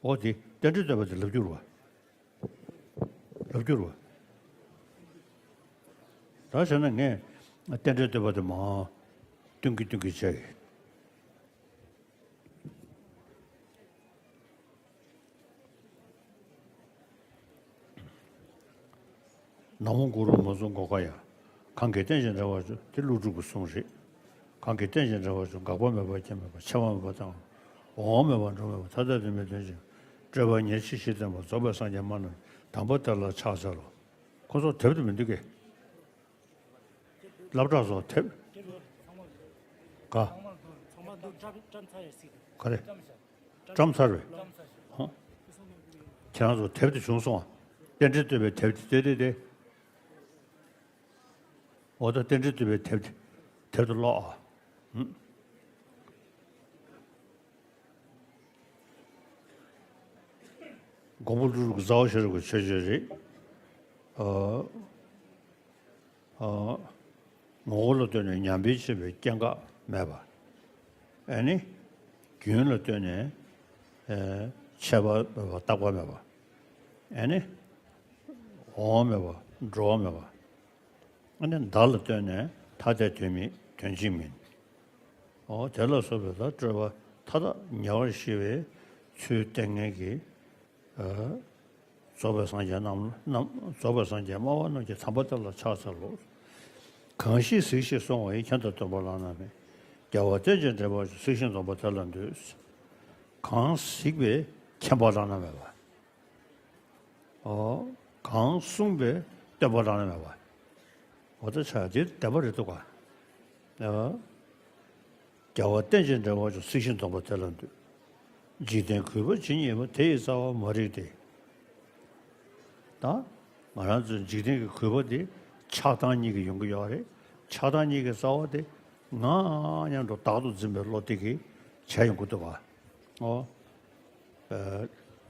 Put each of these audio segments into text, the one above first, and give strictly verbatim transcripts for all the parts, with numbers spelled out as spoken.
འོ་དེ་རྟེན་འབྲེལ་བསྟོད་པ་དེ་ལབ་རྒྱུ་རེད་བ། ལབ་རྒྱུ་རེད་བ། ད་བྱས་ན་ངས་རྟེན་འབྲེལ་བསྟོད་པ་དེ་མར་སྟོན་གྱི་སྟོན་གྱི་བྱས་ཀྱི། ན་མོ་གུ་རུ་མ་གསུང་གོ་ཀ་ཡ། གང་གིས་རྟེན་ཅིང་འབྲེལ་བར་འབྱུང་། དེ་ཀླུ་སྒྲུབ་ཀྱི་གསུང་རེད། གང་གིས་རྟེན་ཅིང་འབྲེལ་བར་འབྱུང་། འགག་པ་མེད་པར་སྐྱེ་མེད་པར། ཆད་པ་མེད་པར་བཏང་། འོང་བ་མེད་པར་འགྲོ་མེད་པར། ཐ་དད་དུ་མི་ལྡན་ཅིང་། སྤྲོས་པ་ཉེར་ཞི་ཞེས་བསྟན་པ། རྫོགས་པའི་སངས་རྒྱས་སྨྲ་རྣམས། དམ་པ་དེ་ལ་ཕྱག་འཚལ་ལོ། ཁོ་ཚོ་དེབ་དུ་མི་འདུག་གས། སློབ་གྲྭ་སོགས་དེབ། ག་ག་རེ། བཀྲམ་ཚར་བས། ཧོ། ཁྱེད་རང་ཚོ་དེབ་དེ་བྱུང་སོང་ཨ། རྟེན་འབྲེལ་བསྟོད་པའི་དེབ་དེ་དེ་དེ་དེ། འོ་ད་རྟེན་འབྲེལ་བསྟོད་པའི་དེབ་དེ་དེབ་དེ་ཀློག་ཨ། ཧུམ། མགོན་པོ་ཀླུ་སྒྲུབ་ཀྱི་རྩ་བ་ཤེས་རབ་ཀྱི་ཆོས་སྤྱོད་རེད། ཨ། ཨ། ངོ་བོ་ལ་ལྟོས་ནས་ཉམས་པའི་ཆེ་བའི་སྐྱེ་འགག་མེད་པ། ཨ་ནི། རྒྱུན་ལ་ལྟོས་ནས། ཨ། ཆད་པ་མེད་པ། རྟག་པ་མེད་པ། ཨ་ནི། འོང་བ་མེད་པ། འགྲོ་བ་མེད་པ། ཨ་ནི་བརྡ་ལ་ལྟོས་ནས་ཐ་དད་དོན་མིན། དོན་གཅིག་མིན། འོ་དེ་ལ་སོགས་པའི་ལ་སྤྲོས་པ་མཐའ་དག་ཉེ་བར་ཞི་བའི་ཚུལ་བསྟན་མཁན་གྱི། ཨ། རྫོགས་པའི་སངས་རྒྱས་རྣམས་རྣམས། རྫོགས་པའི་སངས་རྒྱས་སྨྲ་བ་རྣམས་ཀྱི་དམ་པ་དེ་ལ་ཕྱག་འཚལ་ལོ། གང་ཞིག་གཟིགས་ཤིང་བསྲུང་བ་ཡིས། ཁྱོད་དང་སྟོན་པ་བླ་ན་མེད། རྒྱལ་བ་རྟེན་ཅིང་འབྲེལ་བར་འབྱུང་། གཟིགས་ཤིང་འཛོམས་པ་དེ་ལ་འདུད། གང་གཟིགས་པས་མཁྱེན་པ་བླ་ན་མེད་པ། ཨོ། གང་གསུངས་པས་སྟོན་པ་བླ་ན་མེད་པ། འོ་ད་ཆ་དེ་བདེན་པ་རེད་འདུག་ག། ཨོ། རྒྱལ་བ་རྟེན་ཅིང་འབྲེལ་བར་འབྱུང་། གཟིགས་ཤིང་འཛོམས་པ་དེ་ལ་འདུད། འཇིག་རྟེན་གུས་པ་ཇི་སྙེད་པ། དེ་ཡི་རྩ་བ་མ་རིག་སྟེ། ད་ང་རང་ཚོའི་འཇིག་རྟེན་གྱི་གུས་པ་དེ་ཆགས་སྡང་གཉིས་ཀྱིས་ཡོང་གི་ཡོད་རེད། ཆགས་སྡང་གཉིས་ཀྱི་རྩ་བ་དེ་ང་སྙམ་དུ་བདག་ཏུ་འཛིན་པའི་བློ་དེ་གིས་བྱས་ཡོང་གི་འདུག་ག། ཨོ། ཨ།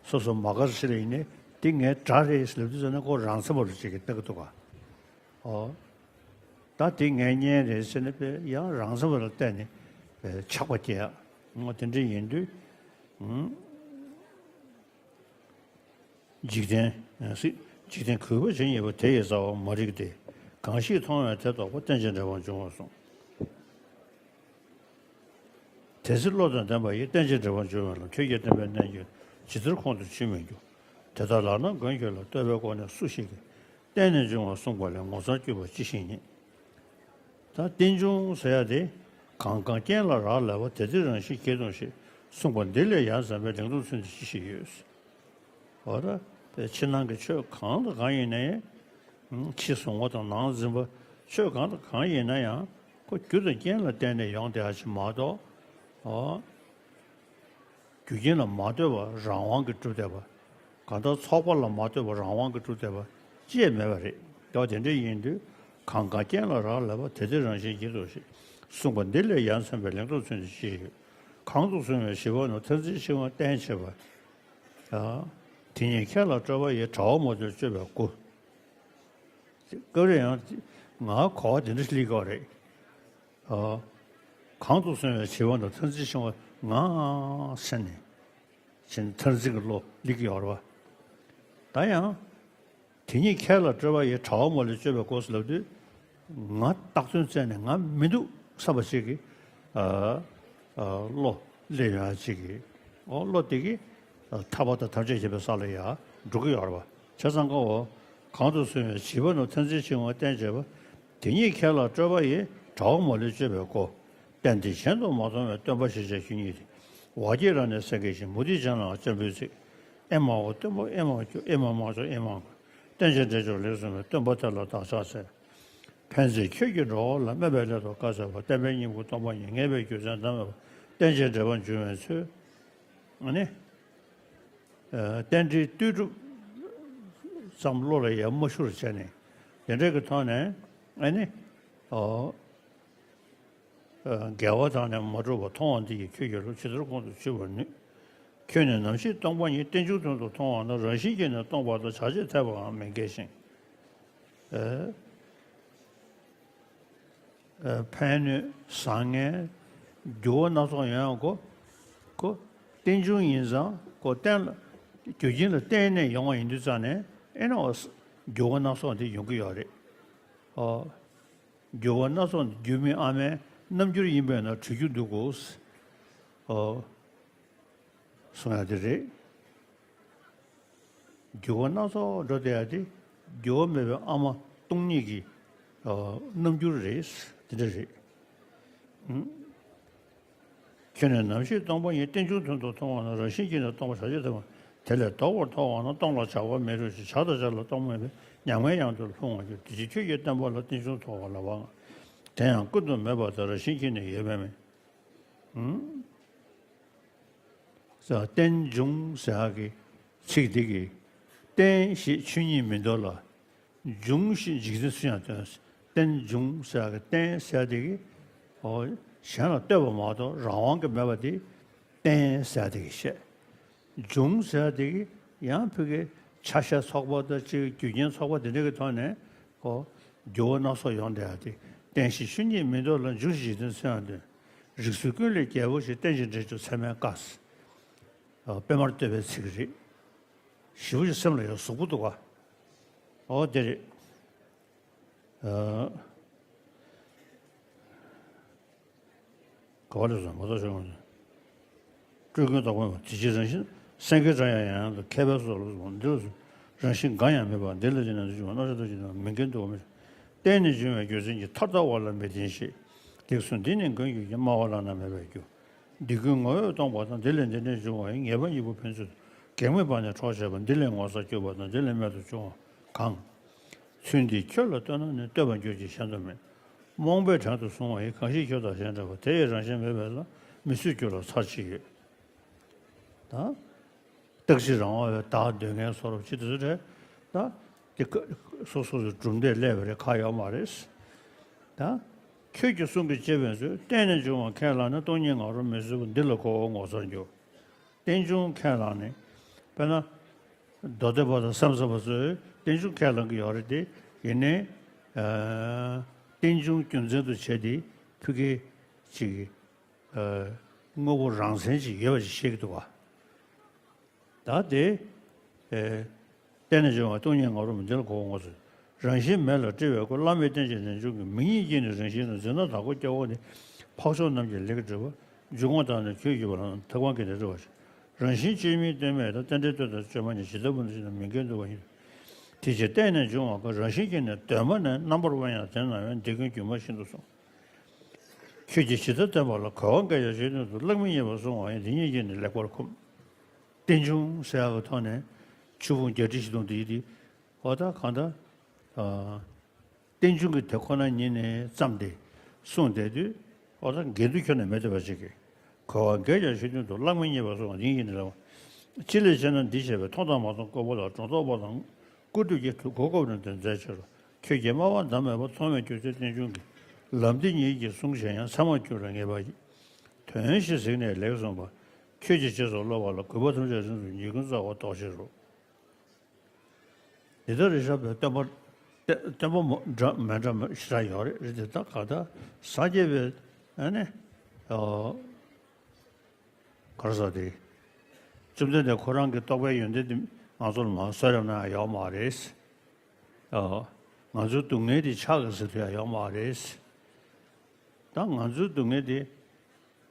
སོ་སོ་མ་དགའ་ས་ཞིག་ལ་ཡིན་ནའི་དེ་ངའི་དགྲ་རེད་ཟེར་ལབ་དུས་ཙམ་ན་ཁོ་རང་འཚམ་པ་ལ་ཅིག་གིས་ལྟ་གི་འདུག་ག། ཨོ། ད་དེ་ངའི་གཉེན་རེད་ཟེར་ནས་དཔེ་ཡང་རང་འཚམ་པ་ལ་བལྟས་ནས་དཔེ་ཆགས་པ་སྐྱེ་ཡ། ཨོ་དེ་འདྲ་ཡིན་དུས། ཨུམ། འཇིག་རྟེན། ཨ། སྲིད། འཇིག་རྟེན་གུས་པ་ཇི་སྙེད་པ། དེ་ཡི་རྩ་བ་མ་རིག་སྟེ། གང་ཞིག་མཐོང་བས་དེ་རྟོགས་པ། རྟེན་ཅིང་འབྲེལ་བར་འབྱུང་བར་གསུངས། དེ་ཚེ་བློ་དང་ལྡན་པ་ཡིས། རྟེན་ཅིང་འབྲེལ་བར་འབྱུང་བའི་ལམ། ཁྱོད་ཀྱིས་བསྟན་པའི་རྣལ་འབྱོར། ཇི་ལྟར་ཁོང་དུ་ཆུད་མི་འགྱུར། དེ་ལྟར་ལག་ན་མགོན་ཁྱོད་ལ། བསྟོད་པའི་སྒོ་ནས་སུ་ཞིག་གིས། བརྟེན་ནས་འབྱུང་བ་གསུངས་པ་ལས། ངོ་མཚར་གྱུར་པ་ཅི་ཞིག་རྙེད། ད་རྟེན་འབྱུང་ཟེར་ཡ་དེ། གང་གང་རྐྱེན་ལ་རག་ལས་པ། དེ་དེ་རང་བཞིན་གྱིས་སྟོང་ཞེས། གསུངས་པ་འདི་ལས་ཡ་མཚན་པའི། ལིང་ཏོག་ཚུན་དུ་ཅི་ཞིག་ཡོད། འོ་ད་ཕྱི་ནང་གི་ཆོས་གང་དང་གང་ཡིན་ན་ཡང་། ཕྱི་གཟུང་བ་དང་ནང་འཛིན་པ། ཆོས་གང་དང་གང་ཡིན་ན་ཡང་ཁོ་རྒྱུ་དང་རྐྱེན་ལ་བརྟེན་ནས་ཡོང་བསྡད་ཡ་ཅིག་མ་གཏོགས། ཨོ། རྒྱུ་རྐྱེན་ལ་མ་ལྟོས་པར་རང་དབང་གིས་གྲུབ་བསྡད་པ། གང་ལྟར་ཚོགས་པ་ལ་མ་ལྟོས་པར་རང་དབང་གིས་གྲུབ་བསྡད་པ་ཅི་ཡང་མེད་པ་རེད། ད་དེ་འདྲ་ཡིན་དུས་གང་གང་རྐྱེན་ལ་རག་ལས་པ། དེ་དེ་རང་བཞིན་གྱིས་སྟོང་ཞེས། གསུངས་པ་འདི་ལས་ཡ་མཚན་པའི། ལིང་ཏོག་ཚུན་དུ་ཅི་ཞིག་ཡོད། གང་དུ་སོང་བའི་བྱིས་པ་རྣམས། མཐར་འཛིན་འཆིང་བ་གཏན་བྱེད་པ། ཨ། དེ་ཉིད་ཁྱེད་ལ་སྤྲོད་པ་ཡི། དྲི་བ་མ་ལྟོས་དཔྱོད་པའི་སྒོ། སྐབས་རེ་ཡང་ང་གོ་བ་དེ་འདྲ་སླེབས་ཀྱི་ཡོད་རེད། ཨ། གང་དུ་སོང་བའི་བྱིས་པ་རྣམས། མཐར་འཛིན་འཆིང་བ་ང་ཟེར་ནས། ཕྱིན་མཐར་འཛིན་གྱི་བློ་སླེབས་ཀྱི་ཡོད་རེད་བ། ད་ཡང་། དེ་ཉིད་ཁྱེད་ལ་སྤྲོད་པ་ཡི། དྲི་བ་མ་ལོས་དཔྱོད་པའི་སྒོ་ཟེར་ལབ་དུས། ང་བཏགས་དོན་བཙལ་ནས་ང་མི་འདུག་བསམ་པ་ཞིག་གི། ཨ། ཨ། བློ་སླེབས་ཡོང་ཡ་ཅིག་གི། ཨོ་བློ་དེ་གིས། ཨ། ཐར་པ་དང་ཐམས་ཅད་མཁྱེན་པའི་ས་ལ་ཡར་འགྲོ་གི་ཡོད་རེད་བ། བྱས་ཙང་ཀ་འོ། གང་དུ་སོང་བའི་བྱིས་པ་རྣམས། མཐར་འཛིན་འཆིང་བ་གཏན་བྱེད་པ། དེ་ཉིད་ཁྱེད་ལ་སྤྲོད་པ་ཡི། དྲི་བ་མ་ལོས་དཔྱོད་པའི་སྒོ། གཏན་དེ་གཞན་དུ་མ་མཐོང་བས། སྟོན་པ་ཞེས་བྱ་ཁྱོད་ཉིད་དེ། བ་སྐྱེས་རང་ནི་སེང་གེ་བཞིན། མུ་སྟེགས་ཅན་ལའང་སྤྱན་འབུལ་ཚིག། ཨེ་མ་ཧོ་སྟོན་པ་ཨེ་མ་ཁྱོད། ཨེ་མ་མ་ཁྱོད་ཨེ་མ་ཁྱོད། རྟེན་ཅིང་འབྲེལ་འབྱུང་ལེགས་གསུངས་པའི། སྟོན་པ་དེ་ལ་བདག་ཕྱག་འཚལ། ཕན་ཚུན་ཁྱོད་ཀྱིས་འགྲོ་བ་ལ། སྨོད་པའི་སླད་དུ་བཀའ་སྩལ་པ། བསྟན་པའི་སྙིང་པོ་སྟོང་པ་ཉིད། ངེས་པའི་རྒྱུ་མཚན་ཟླ་མེད་པ། རྟེན་ཅིང་འབྲེལ་པར་འབྱུང་བའི་ཚུལ། ཨ་ནི། ཨ། རྟེན་འབྲེལ་ལྟོས་གྲུབ་ཙམ་བློ་ལ་ཡར་མ་ཤོར་བྱས་ནས། དེ་འདྲ་གི་ཐོག་ནས་ཨ་ནི། ཨོ། ཨ། འགལ་བ་དག་ནི་མ་གྲུབ་པ། མཐོང་བ་འདི་ཡིས་ཁྱོད་ཀྱི་བློ། ཇི་ལྟར་ཁོང་དུ་ཆུད་པར་ནུས། ཁྱོད་ནི་ནམ་ཞིག་སྟོང་པ་ཉིད། རྟེན་འབྱུང་དོན་དུ་མཐོང་བ་ན། རང་བཞིན་གྱིས་ནི་སྟོང་པ་དང་། བྱ་བྱེད་འཐད་པའང་མི་འགལ་ཞིང་། ཨ། ཨ། ཕན་གནོད་བཟང་ངན་འགྱུར་བ་སྣ་ཚོགས་ཡོང་ཡང་ཁོ། ཁོ་རྟེན་འབྱུང་ཡིན་ཙང་ ཁོ་བརྟེན་ལ་རྒྱུ་རྐྱེན་ལ་བརྟེན་ནས་ཡོང་བ་ཡིན་དུས་ཙང་ནས་ཨེ་ན་འོ་འགྱུར་བ་སྣ་ཚོགས་འདི་ཡོང་གི་ཡོད་རེད། ཨོ། འགྱུར་བ་སྣ་ཚོགས་འདི་འགྱུར་མེད་ཨ་མའི་རྣམ་འགྱུར་ཡིན་པས་ན་གྲོལ་རྒྱུ་འདུག་གོ། ཨོ། གསུང་ཡ་དེ་རེད། འགྱུར་བ་སྣ་ཚོགས་འགྲོ་བསྡད་ཡ་དེ་འགྱུར་བ་མེད་པའི་ཨ་མ་སྟོང་ཉིད་ཀྱི་ཨོ་རྣམ་འགྱུར་རེད། དེ་འདྲ་རེད། ཨང་། ཁྱོད་ནི་ནམ་ཞིག་སྟོང་པ་ཉིད། རྟེན་འབྱུང་དོན་དུ་མཐོང་བ་ན། རང་བཞིན་གྱིས་ནི་སྟོང་པར་བྱ་ཕྱིར་ཐལ། དེ་ལས་ལྡོག་པར་མཐོང་བ་ན། སྟོང་ལ་བྱ་བ་མེད་རུང་ཞིང་། བྱ་དང་བྱ་ལ་སྟོང་པ་མེད་པས། མྱ་ངན་ཡང་དུ་ལྷུང་བར་འགྱུར། དེ་ཕྱིར་ཁྱོད་ཀྱིས་བརྟན་པ་ལ། རྟེན་འབྱུང་ཚོར་བ་ལ་བ་ང་། དེ་ཡང་ཀུན་ཏུ་མེད་པར་ཐལ། རང་བཞིན་གྱིས་ནི་ཡོད་པས་མིན། ཨང་། ས་རྟེན་འབྱུང་ཟེར་ཡག་གི་ཚིག་འདི་གིས་རྟེན་ཞེས་ཆོས་ཉིད་མིན་འདུག་ལ། འབྱུང་ཞེས་འཇིག་རྟེན་སུ་ཡང་སྟོན། རྟེན་འབྱུང་ཟེར་ཡག་གི་རྟེན་ཟེར་ཡག་དེ་གིས་ཨོ་གཞན་ལ་ལྟོས་པ་མ་གཏོགས་རང་དབང་གིས་མེད་པ་དེ་རྟེན་ཟེར་ཡག་དེ་གིས་བཤད། འབྱུང་ཟེར་ཡག་དེ་གིས་ཡང་ཕ་གིའི་ཆ་ཤས་ཚོགས་པ་དང་གཅིག་རྒྱུ་རྐྱེན་ཚོགས་པ་དེ་འདྲ་གི་ཐོག་ནས་ཨོ་འགྱུར་བ་སྣ་ཚོགས་ཡོང་བསྡད་ཡག་དེ། རྟེན་ཞེས་ཆོས་ཉིད་མིན་འདུག་ལ། འབྱུང་ཞེས་འཇིག་རྟེན་སུ་ཡང་སྟོན། རིགས་ཚོགས་ཀུན་ལས་རྒྱལ་པོ་ཞེས། རྟེན་ཅིང་འབྲེལ་གྱུར་ཚད་མས་དཀའ། ཨ། པད་མར་བསྟོད་པའི་ཚིག་རེད། ཞེ་པོ་ཅིག་སེམས་ལ་ཡང་ཟུག་པོ་འདུག་ག། ཨོ་དེ་རེད། ཨ། ག་བ་ལས་སོང་མ་གཏོགས་བྱུང་། སྤྲུལ་སྐུའི་བདག་པོ་དེ་ཕྱིར་རང་བཞིན། སེང་གེའི་སྒྲ་ཡང་ཡང་དུ་མཁས་པའི་སོ་ལ་སོགས་འདི་ལ་སོགས། རང་བཞིན་འགའ་ཡང་མེད་པ་འདི་ལ་བྱས་ན་འདི་བྱུང་བ། རྣམ་གཞག་ལྟར་གྱི་ནི་མི་མཁས་འདུག་ག་མི་རྟེན་ནི་འབྱུང་བའི་རྒྱུ་མཚན་གྱིས། མཐར་ལྟ་བ་ལ་མི་བརྟེན་ཞེས། འདི་གསུངས་འདི་ནི་མགོན་གྱི་རྒྱུ། སྨྲ་བ་བླ་ན་མེད་པའི་རྒྱུ། འདི་ཀུན་ངོ་བོས་སྟོང་པ་དང་། འདི་ལས་འདི་འདྲའི་འབྱུང་བ་ཡི། ངེས་པ་གཉིས་པོ་ཕན་ཚུན་དུ། གེགས་མེད་པ་ནི་གྲོགས་བྱེད་པ། འདི་ལས་ངོ་མཚར་གྱུར་པ་དང་། འདི་ལས་རྨད་དུ་བྱུང་བ་གང་། ཚུལ་འདི་ཁྱོད་ལ་ལྟོས་ན་ནི། བསྟོད་པར་འགྱུར་གྱི་གཞན་དུ་མེད། རྨོངས་པའི་བྲན་དུ་བཟུང་བ་ཡི། གང་ཞིག་ཁྱོད་དང་གཞན་འདྲ་བ། དེ་ཡི་རང་བཞིན་མེད་པས་ལ། མི་ཚུལ་འགྱུར་ལ་ཚར་གཅིག་ཡོད། ད། རྟག་གཅིག་རང་དབང་བའི་བདག་འདོད་མཁན་བཟོ་འདྲ་ཅིག་དེ་ཚོ་རེད། ད། དེ་ཀ་སོ་སོ་སོའི་གྲུབ་འབྲས་སླེབས་པ་རེད། ཁག་ཡོད་མ་རེད། ད། ཁྱོད་ཀྱི་གསུང་གིས་གཅེས་པའི་ཚུལ། རྟེན་ནི་འབྱུང་བ་ཁས་བླངས་ནས། སྟོང་ཉིད་ང་རོ་མི་བཟོད་པ། འདི་ལ་གོ་བ་ངོ་མཚར་འགྱུར། རྟེན་འབྱུང་ཁས་བླངས་ནས། དཔེར་ན། མདོ་སྡེ་པ་དང་སེམས་ཙམ་པ་ཚོས་རྟེན་འབྱུང་ཁས་བླང་གི་ཡོད་རེད་དེ། ཡིན་ནའི། ཨ། རྟེན་འབྱུང་རྒྱུ་མཚན་དུ་བྱས་ཏེ་ཕ་གི་ཅིག་ཨ། དངོས་པོ་རང་མཚན་ཅིག་ཡོད་པ་ཅིག་བཤད་ཀྱི་འདུག་ག། ད་དེ། ཨེ། རྟེན་ནི་འབྱུང་བ་སྟོང་ཉིད་ང་རོ་མི་འདི་ལ་གོ་བ་ངོ་མཚར། རང་བཞིན་མེད་ལ་སྤྲོས་པའི་སྒོ། བླ་མེད་རྟེན་ཅིང་རིན་འབྱུང་གི། མིང་ཉིད་ཀྱིས་ནི་རང་བཞིན་ལ། འཛིན་སྟངས་དག་པོ་སྐྱེ་བོ་ནི། འཕགས་མཆོག་རྣམས་ཀྱི་ལས་ཀྱིས་གྲུབ་པ། འབྱུང་བ་དང་ནི་ཁྱོད་ཀྱིས་པ་ལ། ཐབས་གང་གིས་ནི་རིག་པར་བྱ། རང་བཞིན་བཅོས་མིན་ལྟོས་མེད་དང་། རྟེན་འབྲེལ་ལྟོས་དང་བཅོས་མ་གཉིས། ཇི་ལྟ་བུ་ནི་ཇི་ལྟར་མི་འགལ་འདུག་པ་ཡིན། དེ་ཕྱིར་རྟེན་ནི་འབྱུང་བ་ཀུན། རང་བཞིན་གྱིས་ནི་གདོད་མ་ནས། རྣམ་པར་དབེན་ཡང་དེ་ན་ཡོད། འདི་ཀུན་སྒྱུ་མ་བཞིན་དུ་གསུངས། ཁྱོད་ཀྱིས་ཇི་ལྟར་བསྟན་པ་ལ། གོ་བ་འགལ་ཡང་ཞེ་དྲག་ཏུ། གླགས་མི་རྙེད་པར་གསུང་བ་ཡིན། འདི་ཉིད་ཀྱིས་ནི་ལེགས་པར་ཁུམས། རྟེན་འབྱུང་ཟེར་ཡག་གི་ཐོག་ནས་ཆོས་ཕུང་བརྒྱད་ཁྲི་བཞི་སྟོང་དེ་ཡིན་ཏེ། འོ་ད་གང་ལྟར། ཨ། རྟེན་འབྱུང་གི་དེ་ཁོ་ན་ཉིད་ནས་བརྩམས་ཏེ་གསུངས་བསྡད་དུས། འོ་ད་འགལ་འདུ་ཁྱོན་ནས་མེད་བསྡད་པ་ཞིག་གིས། གོ་བ་འགལ་ཀྱང་ཞེ་དྲག་ཏུ། གླགས་མི་རྙེད་པར་གསུང་བ་འདི་ཉིད་ཀྱིས་ནི་ལེགས་པར། ཅི་ལས་ཆེ་ན་འདི་བྱས་པས། མཐོང་དང་མ་མཐོང་ཀུན་འཕོ་ལ། གྲོང་ཐོག་པ་དང་ཀུན་སྒྲུབ་ཀྱི། གོ་སྐབས་ནི་དེ་མཛད་ཕྱིར་རོ། ཁྱོད་ཀྱིས་སྨྲ་བ་འདམ་མེད་པ། མཐོང་བས་གྱུར་ཅིང་རྟེན་འབྱུང་གི། ལམ་འདི་ཉིད་ཀྱིས་བཟུང་བྱས་ཡང་། ཚད་མར་གྱུར་ར་ངེས་པ་ཡིས། དོན་བཞིན་གཟིགས་ནས་ལེགས་གསུངས་པ། ཁྱོད་ཀྱིས་རྗེས་སུ་སློབ་པ་ལ། གུས་པ་ཐམས་ཅད་རིམ་གྱིས་ཉེས་ཀུན་རྩ་བ་ཟློག་ཕྱིར་རོ། འདི་ལྟར་རིགས་ཞར་བའི་སྟོན་པ། སྟོན་པ་མོ་འདྲ་མི་འདྲ་ཞེ་དྲག་ཡོད་རེད། རེད་དེ་ད་ག་ད་སངས་རྒྱས་པའི་ཨ་ནི། ཨོ། ག་རེ་ཟེར་དེ། བཅོམ་ལྡན་འདས་ཁོ་རང་གི་རྟོགས་པའི་ཡོན་ཏན་དེ་ང་ཚོ་ལ་མར་གསོལ་རས་གནང་ཡག་ཡོད་མ་རེད། ཨོ། ང་ཚོའི་སྡུག་བསྔལ་དེ་ཕྱག་གིས་སེལ་ཐུབ་ཡག་ཡོད་མ་རེད། ད་ང་ཚོའི་སྡུག་བསྔལ་དེ།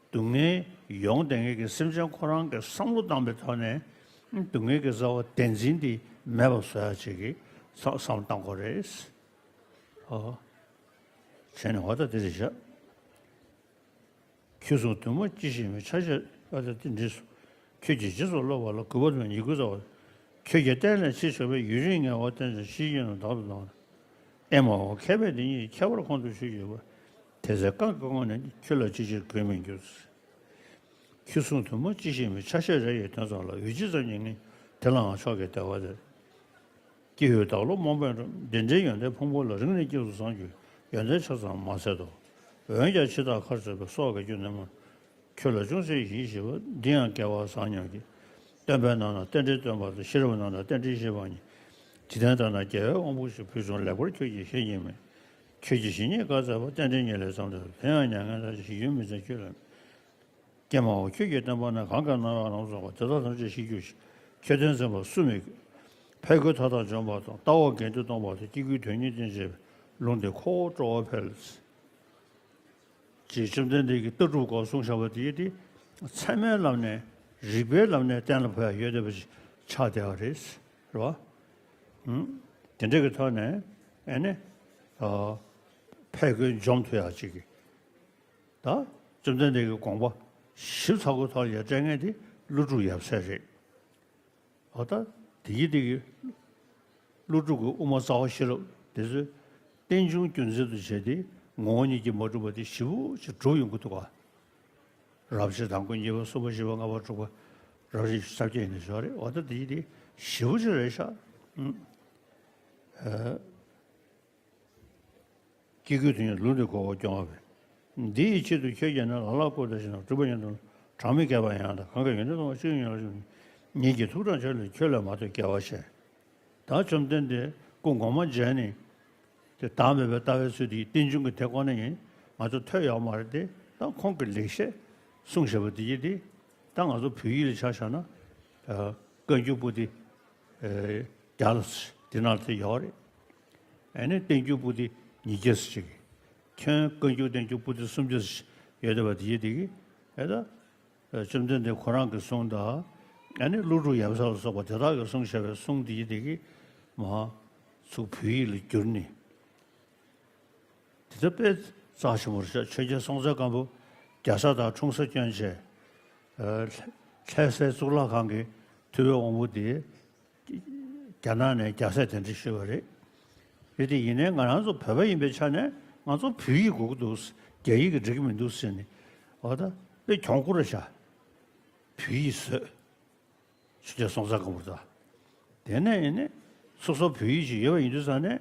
སྡུག་བསྔལ་ཡོང་བསྡད་མཁན་གྱི་སེམས་ཅན་ཁོ་རང་གི་བསམ་བློ་བཏང་པའི་ཐོག་ནས་སྡུག་བསྔལ་གྱི་རྩ་བ་བདེན་འཛིན་དེ་མེད་པ་བཟོ་ཡག་ཅིག་གི་བསམ་བསམ་བློ་བཏང་དགོས་རེད། ཨོ། བྱས་ནས་འོ་ད་དེ་རེད་བཞག། ཁྱོད་གསུང་དུ་མ་ཅི་ཞིག་མིན། ཆ་ཤས་ཨ་ད་དེ་འདྲིས་སོ། ཁྱོད་ཀྱིས་རྗེས་སུ་སློབ་པ་ལ། གུས་པ་དང་ཉེས་ཀུན་རྩ་བ། ཁྱོད་ཀྱིས་བསྟན་ལས་ཕྱིར་བྱ་བའི། ཡུན་རིང་ངལ་བ་བསྟེན་ཅིང་ཕྱིས་ཀྱིས་ནི་བདག་ཏུ་བཟུང་། ཨེ་མའོ། མཁས་པས་འདི་ཉིད་ཁྱད་པར་ཁོང་དུ་ཆུད་ཡོད་པ། དེ་ཚེ་གང་གི་དངོས་ནས་ཁྱོད་ལ་ཅི་ཕྱིར་གུས་མི་འགྱུར། ཁྱོད་གསུང་དུ་མ་ཅི་ཞིག་མིན། ཆ་ཤས་རེ་ཡི་དོན་ཙམ་ལ། འོད་ཕྱིར་ཙམ་ཉིད་ངེས་དེ་ལའང་མཆོག་གི་བདེ་བ་སྟེར། སྐྱེ་བོའི་བདག་བློ་རྨོངས་པས་འགྲོ། འདི་འདྲའི་ཡོན་ཏན་ཕུང་པོ་ལ། རིང་ནས་སྐྱེས་སུ་བཟང་གྱུར་ཡོན་ཏན་ཆ་ཙམ་མ་ཟད་དོ། འོན་ཀྱང་འཆི་བདག་ཁར་ཆགས་པའི་སྲོག་གི་རྒྱུ་ནི་མ། ཁྱོད་ལ་ཅུང་ཟད་ཡིད་ཆེས་པ། འདི་ཡང་སྐལ་བ་བཟང་སྙམ་གྱིས། སྟོན་པའི་ནང་ན་རྟེན་འབྲེལ་སྟོན་པ་དང་། ཤེས་རབ་ནང་ན་རྟེན་འབྲེལ་བཤད་པ་གཉིས། འཇིག་རྟེན་དག་ན་རྒྱལ་བའི་དབང་པོ་བཞི། ཕུལ་བྱུང་ལེགས་པར་ཁྱོད་ཀྱིས་ཤེས་ཀྱིས་མིན། ཁྱོད་ཀྱིས་ཇི་སྙེད་བཀའ་སྩལ་པ། རྟེན་འབྲེལ་གཉིས་ལས་བརྩམས་ཏེ། དེ་ཡང་མྱ་ངན་ལས་འདས་ཤིང་ཡུན་མི་ཚད་ཁྱོད་ལ། ཀྱེ་མའོ། ཁྱོད་ཀྱི་བསྟན་པ་ནི་གང་གིས་གནང་བ་ལ་སོགས་པ་དེ་དག་ཐམས་ཅད་ཤེས་གྱུར་ཅིག། ཁྱོད་དོན་ཚན་པ་གསུམ་ཡོད། ཕས་རྒོལ་མཐའ་དག་འཇོམས་པ་དང་། ལྟ་བ་དགེ་འདུན་སྟོང་པ་དང་། སྐྱེ་དགུའི་དོན་གཉེར་བསྟན་བྱེད་པའི་ལུང་དེ་ཁོ་བོ་སྤྲོ་བ་འཕེལ། ཅེས་བཅོམ་ལྡན་འདས་ཀྱིས་ལྟ་གྲུབ་སྐོར་གསུངས་བཞག་པ་དེ་ཡིན་ཏེ། ཚད་མའི་ལམ་ནས་རིགས་པའི་ལམ་ནས་གཏན་ལ་ཕབ་ཡ་ཡོད་བསྡད་པ་ཞིག་ཆགས་བསྡད་པ་རེད། རེད་བ། ཨུམ། དེ་འདྲ་གི་ཐོག་ནས་ཨ་ནི། ཨ། ཕས་རྒོལ་འཇོམས་ཐུབ་ཡ་ཅིག་གི། ད་བཅོམ་ལྡན་འདས་ཀྱི་དགོངས་པ་ཞིབ་ཚགས་པོའི་ཐོག་ལ་ཡ་སྤྲད་མཁན་དེ་ཀླུ་སྒྲུབ་ཡབ་སྲས་རེད། འོ་ད་དེ་ཡི་དེ་གི་ཀླུ་སྒྲུབ་ཀྱི་དབུ་མ་རྩ་བ་ཤེས་རབ་དེ་ཚོས་རྟེན་འབྱུང་རྒྱུ་མཚན་དུ་བྱས་ཏེ་ངོ་བོ་ཉིད་ཀྱིས་མ་གྲུབ་པ་དེ་ཞེ་པོ་ཅིག་གྲུབ་ཡོང་གི་འདུག་ག། རབ་བྱེད་དང་པོ་གཉིས་པ་གསུམ་པ་བཞི་པ་ལྔ་པ་དྲུག་པ་རབ་བྱེད་བཅུ་གསུམ་ཡིན་ན་ཞོག་རེད། འོ་ད་དེ་ཡི་དེ་ཞེ་པོ་ཅིག་རེད་ཤག། ཨུམ། ཨ། སྐྱེ་དགུའི་དོན་གཉེར་ལུང་དེ་ཁོ་བོ་སྐྱོང་བ་བས། འདི་ཡི་ཆེད་དུ་ཁྱོད་ཀྱིས་ནི་ལ་ལ་བཀོད་དེ་ཞིང་སྒྲུབ་པ་ཉིད་དུ་གྲངས་མེད་བསྐལ་པ་ཡན་ལ་དང་། གང་གིས་ཡོན་ཏན་སྟོང་པ་ཅི་ཡིན་ཡོད་ལ་ཞུགས་ནས། ཉིད་ཀྱི་ཐུགས་དང་ཆོས་ལ་ཁྱོད་ལས་མ་ཐོས་རྒྱལ་བ་ཞེས། ད་བཅོམ་ལྡན་འདས་སྐུ་ངོ་མ་མཇལ་ནས་དེ་བདག་མེད་པའི་ལྟ་བའི་ཚུལ་དེ་རྟེན་འབྱུང་གི་དེ་ཁོ་ན་ཡིན། ང་ཚོ་ཐོས་ཡོད་མ་རེད་དེ། ད་ཁོང་གི་ལེགས་བཤད་གསུངས་བཞག་པ་དེ་ཡིན་དེ། ད་ང་ཚོ་བོད་ཡིག་ལ་ཆ་བཞག་ན། ཨ། བཀའ་འགྱུར་པོ་ཏི། ཨ། བརྒྱ་ལ་དེ་ནང་དེ་ཡོད་རེད། ཨ་ནི་བསྟན་འགྱུར་པོ་ཏི་ཉིས་བརྒྱ་ཙམ་ཅིག། ཁྱོན་བཀའ་འགྱུར་བསྟན་འགྱུར་པོ་ཏི་སུམ་བརྒྱ་ཙམ་ཡོད་བསྡད་པ་དེ་ཡིན་དེ་གི། ཨ། ད་བཅོམ་ལྡན་འདས་ཁོ་རང་གི་གསུང་དང་། ཨ་ནི་ཀླུ་སྒྲུབ་ཡབ་སྲས་ལ་སོགས་པ་དེ་དག་གིས་གསུངས་བཞག་པའི་གསུང་དེ་ཡིན་དེ་གི། མ་ཚུགས་བོད་ཡིག་ལ་བསྒྱུར་ནས། དེ་ལྟར་དཔེ་རྩ་ཆེན་པོ་རེད་ཤག། ཆོས་རྒྱལ་སྲོང་བཙན་སྒམ་པོ་རྒྱ་བཟའ་དང་འཁྲུངས་ས་བསྐྱོན་བྱས། ཨ། ལྷ་སའི་གཙུག་ལག་ཁང་གི་ཐུབ་པའི་དབང་པོ་དེ་རྒྱ་ནག་ནས་རྒྱ་སྲས་གདན་འདྲེན་ཞུས་པ་རེད། རེད་དེ་ཡིན་ནའི་ང་རང་ཚོ་བོད་པ་ཡིན་པའི་ཆ་ནས་ང་ཚོ་བོད་ཡིག་དགོས་ཀྱི་འདུག། རྒྱ་ཡིག་གིས་འགྲིག་གི་མི་འདུག་ཟེར་ནས། འོ་ད་དཔེ་གྱོང་པོ་རེད་ཤག། བོད་ཡིག་བཟོས། ཆོས་རྒྱལ་སྲོང་བཙན་སྒམ་པོ་དང་། དེ་ནས་ཡིན་ནི། སོ་སོ་བོད་ཡིག་ཅིག་ཡོད་པ་ཡིན་དུས་ཙང་ནས།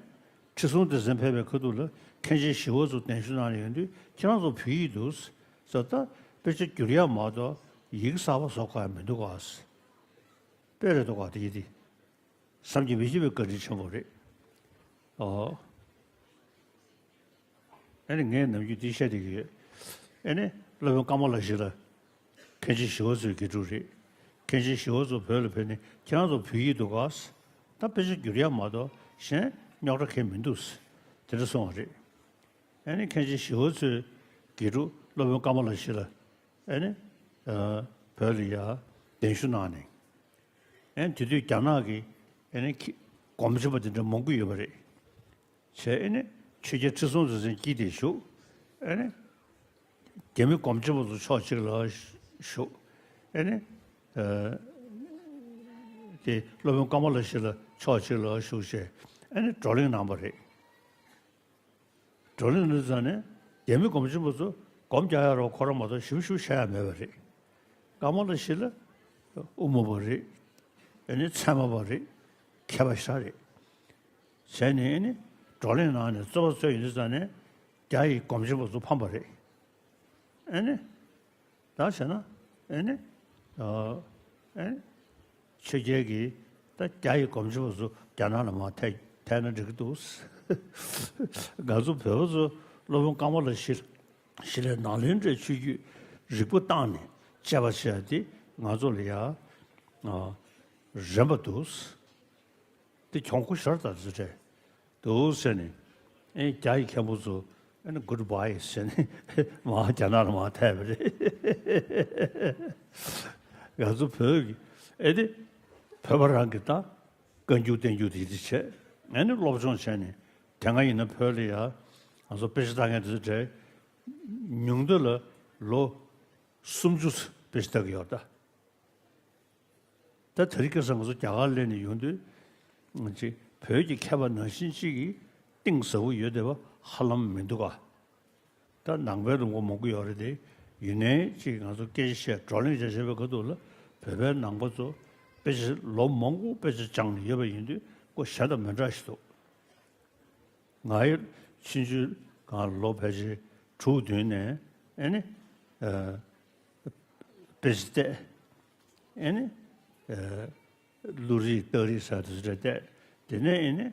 ཁྲི་སྲོང་ལྡེ་བཙན་ཕེབས་པའི་ཁ་ཐུག་ལ་མཁན་ཆེན་ཞི་བ་འཚོ་གདན་ཞུ་གནང་ཡོང་དུས། ཁྱེད་རང་ཚོ་བོད་ཡིག་འདུག་ཟེར། ད་དཔེ་ཆ་བསྒྱུར་ཡ་མ་གཏོགས་ཡིག་གསར་པ་བཟོ་དགོས་ཡ་མི་འདུག་ག། དཔེ་རེད་འདུག་ག། དེ་ཡིན་དེ། བསམ་གྱིས་མི་ཁྱབ་པའི་བཀའ་དྲིན་ཆེན་པོ་རེད། ཨོ། ཨ་ནི་ངས་ནམ་རྒྱུན་འདི་བཤད་བསྡད་ཀྱི་ཡོད། ཨ་ནི་སློབ་དཔོན་ཀ་མ་ལ་ཤཱི་ལ། མཁན་ཆེན་ཞི་བ་འཚོའི་དགེ་ཕྲུག་རེད། མཁན་ཆེན་ཞི་བ་འཚོ་བོད་ལ་ཕེབས་ནས་ཁྱེད་རང་ཚོ་བོད་ཡིག་འདུག་ག། ད་དཔེ་ཆ་བསྒྱུར་ཡ་མ་གཏོགས་གཞན་རྙོག་དྲ་གང་ཡང་མི་འདུག། དེ་འདྲ་གསུངས་པ་རེད། ཨ་ནི་མཁན་ཆེན་ཞི་བ་འཚོའི་དགེ་ཕྲུག་སློབ་དཔོན་ཀ་མ་ལ་ཤཱི་ལ། ཨ་ནི། ཨ། བོད་ལ་ཡ་གདན་ཞུ་གནང་ནས། ཨ་ནི་དེ་དུས་རྒྱ་ནག་གི་ཨ་ནི་ཁི་སྒོམ་ཆེན་པོ་དེ་འདྲ་མང་པོ་ཡོད་པ་རེད། བྱས་ཨ་ནི་ཆོས་རྒྱལ་ཁྲི་སྲོང་ལྡེ་བཙན་དཀྱིལ་དེ་བཞུགས། ཨ་ནི་རྒྱ་མི་སྒོམ་ཆེན་པོ་ཚོ་ཕྱོགས་གཅིག་ལ་བཞུགས། ཨ་ནི། ཨ། དེ་སློབ་དཔོན་ཀ་མ་ལ་ཤཱི་ལ་ཕྱོགས་གཅིག་ལ་བཞུགས་བྱས་ཨ་ནི་བགྲོ་གླེང་གནང་པ་རེད། བགྲོ་གླེང་ལ་ཙང་ནས་རྒྱ་མི་སྒོམ་ཆེན་པོ་ཚོ་སྒོམ་རྒྱག་ཡ་རོགས་ཁོ་རང་མ་གཏོགས་ཞིབ་ཞིབ་བཤད་ཡ་མེད་པ་རེད། ཀ་མ་ལ་ཤཱི་ལ་དབུ་མ་པ་རེད། ཨ་ནི་ཚད་མ་པ་རེད། མཁས་པ་ཞེ་དྲག་རེད། བྱས་ནས་ཨ་ནི་བགྲོ་གླེང་གནང་ནས་རྩོད་པ་རྩོད་ཡོང་དུས་ཙང་ནས་རྒྱ་ཡི་སྒོམ་ཆེན་པོ་ཚོ་ཕམ་པ་རེད། ཨ་ནི། ད་བྱས་ན། ཨེ་ནི། ཨ། ཨེ་ནི། ཆོས་རྒྱལ་གྱིས་ད་རྒྱ་ཡི་སྒོམ་ཆེན་པོ་ཚོ་རྒྱ་ནག་ལ་མར་ཐད་ཐད་ན་འགྲིག་གི་འདུག། ང་ཚོ་བོད་པ་ཚོ་སློབ་དཔོན་ཀ་མ་ལ་ཤཱི་ལ་ཤཱི་ལའི་ནཱ་ལེནྡྲའི་ཆོས་བརྒྱུད་རིག་པ་བཏང་ནས་དཔྱད་པ་བྱས་ཏེ་ང་ཚོ་ལ་ཡ། ཨ། རན་པ་འདུག། དེ་གྱོང་པོ་ཞེ་དྲག་ཙི་རེད་འདུག་ཟེར་ནས། ཨེ་རྒྱ་ཡི་མཁན་པོ་ཚོ་ཨེ་ནི་གུཌ་བྷའི་ཟེར་ནས་མར་རྒྱ་ནག་ལ་མར་ཐད་པ་རེད། ང་ཚོ་བོད་ཀྱི་ཨེ་དེ་བོད་པ་རང་གི་ད་བཀའ་འགྱུར་བསྟན་འགྱུར་དེ་དེ་བྱས། ཨེ་ནི་སློབ་སྦྱོང་བྱས་ནས་དེ་སྔ་ཡིན་ན་བོད་ལ་ཡ་ང་ཚོ་དཔེ་ཆ་ལྟ་མཁན་དེ་ཚོ་གྲས་ཉུང་མཐའ་ལ་ལོ་སུམ་ཅུ་དཔེ་ཆ་ལྟ་གི་ཡོད་ད། ད་དེ་རིང་ཁ་སང་ང་ཚོ་རྒྱ་གར་སླེབས་ནས་ཡོང་དུས། ཅིག་བོད་ཀྱི་མཁས་པ་ནང་བཞིན་ཅིག་གིས་གཏིང་ཟབ་པོ་ཡོད་བསྡད་པ་ཧ་ལམ་མི་འདུག་ག། ད་ནང་པའི་ལུང་པ་མང་པོ་ཡོད་རེད་དེ། ཡིན་ནའི་ཅིག་ང་ཚོ་སྐད་ཆ་བཤད་བགྲོ་གླེང་བྱས་བྱས་པའི་ཁ་ཐུག་ལ་བོད་པའི་ནང་པ་ཚོ་དཔེ་ཆ་ལོ་མང་པོ་དཔེ་ཆ་སྦྱངས་ནས་ཡོད་པ་ཡིན་དུས་ཁོ་གཞན་དང་མི་འདྲ་ཞིག་འདུག། ང་ཡི་ཆུང་ཆུང་སྒང་ལོ་ཕལ་ཆེར་དྲུག་བདུན་ནས་ཨེ་ནི། ཨ། དཔེ་ཆ་བལྟས། ཨེ་ནི། ཨ། གླུ་རིག་རྟགས་རིག་ཟེར་དེ་ཚོ་བལྟས། དེ་ནས་ཨེ་ནི་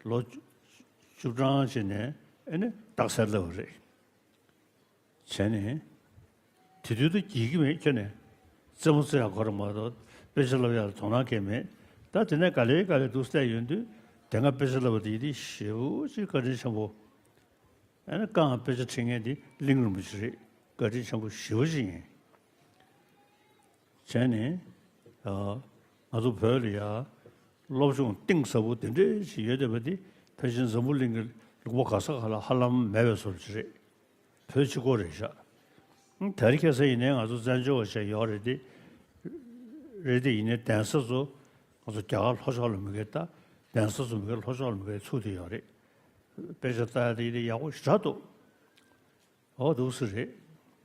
ལོ་བཅུ་གྲངས་ཅིག་ནས་ཨེ་ནི་རྟགས་གསལ་བསླབས་པ་རེད། བྱས་ནས། དེ་དུས་དུ་བགྱིད་ཀྱི་མེད་ཁྱོན་ནས། རྩེད་མོ་རྩེ་ཡག་ཁོ་རང་མ་གཏོགས་དཔེ་ཆ་བསླབ་ཡག་ལ་དོ་སྣང་གང་མེད། ད་དེ་ནས་ག་ལེ་ག་ལེ་འདུག་བལྟས་ཡོང་དུས། དེ་སྔ་དཔེ་ཆ་བསླབ་པ་དེ་ཡིན་དེ་ཞེ་པོ་ཅིག་བཀའ་དྲིན་ཆེན་པོ། ཨ་ནི་རྐང་དཔེ་ཆ་ཁྲིད་མཁན་དེ་གླིང་རིན་པོ་ཆེ་རེད། བཀའ་དྲིན་ཆེན་པོ་ཞེ་པོ་ཅིག་ཡིན། བྱས་ནས། ཨ། ང་ཚོ་བོད་ལ་ཡ། སློབ་སྦྱོང་གཏིང་ཟབ་པོ་དེ་འདྲས་ཞིག་ཡོད་བསྡད་པ་དེ་ཕལ་ཆེར་འཛམ་བུ་གླིང་གི་ལུང་པ་ག་ས་ག་ལ་ཧ་ལམ་མེད་པའི་བཟོ་འདྲ་ཅིག་རེད། བོད་གཅིག་པོ་རེད་ཤག་དེ་རིང་ཁ་སང་ཡིན་ནའི་ང་ཚོ་བཙན་བྱོལ་བ་ཞིག་ཡོད་རེད་དེ། རེད་དེ་ཡིན་ནའི་གདན་ས་ཚོ་ང་ཚོ་རྒྱ་གར་ལྷོ་ཕྱོགས་ལ་མི་སྒེར་ད། གདན་ས་ཚོ་མི་སྒེར་ལྷོ་ཕྱོགས་ལ་མི་སྒེར་ཚུགས་བསྡད་ཡོད་རེད། དཔེ་ཆ་ལྟ་ཡ་དེ་ཡིན་ནའི་ཡག་པོ་ཞེ་དྲག་འདུག་འོ་འདུག་སེ་རེད།